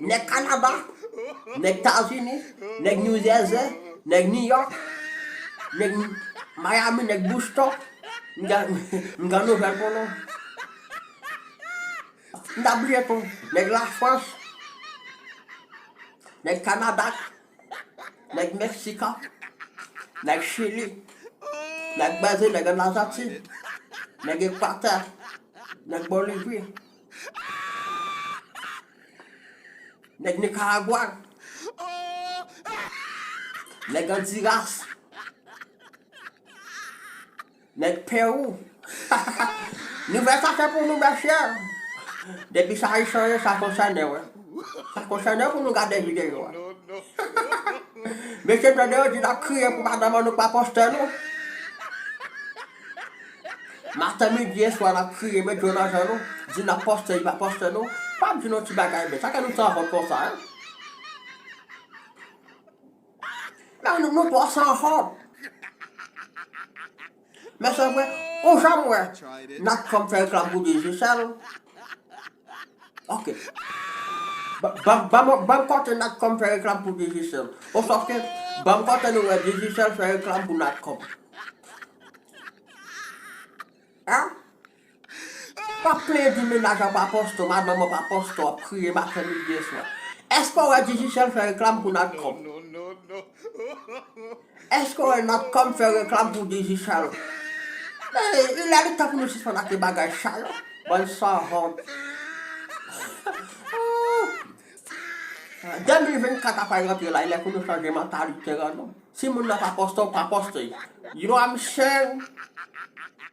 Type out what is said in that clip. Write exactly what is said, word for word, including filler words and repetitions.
Nèg Kanada, nèg Etazini, nèg New Jersey, nèg New York, nèg Miami, nèg Boston. M gen, m gen nouvèl pou nou. M ta bliye tou. Nèg Lafrans, nèg Kanada, nèg Meksika, nèg Chili, nèg Brezil, nèg Lajenti, nèg Ekwatè, nèg Bolivi, nèg Nikaragwa, nèg Ondiras, nèg Pewou. Nouvèl sa se pou nou, mesye. Depi sa Ayisyen ye, sa konsène w. Sa konsène w pou nou gade videyo a. Mesye, tande yo di n ap kriye pou madanm an, nou pa poste nou. Maten, midi e swa, n ap kriye, met dlo nan je nou. Di n ap poste, li pa poste nou. Pa di nou ti bagay, men sa ke nou sanwont konsa, en? Men nou, nou twò sanwont. Men se vre, ou janm wè Natcom fè reklam pou Digicel? Ok. Ban, ban, ban, ban m kote Natcom fè reklam pou Digicel. Oswa ke, ban m kote nou wè Digicel fè reklam pou Natcom. Hein? W ap plenyen di mennaj an pa poste w, madanm an pa poste w, w ap kriye maten, midi e swa. Èske w wè Digicel fè reklam pou Natcom? Èske w wè Natcom fè reklam pou Digicel? Ey, lè li tan pou nou sispann ak bagay sa yo. Bann sanwont. De mil vennkat ap al rantre la, lè pou nou chanje mantalite an nou. Si moun nan pa poste w, pa poste. You know what I'm saying?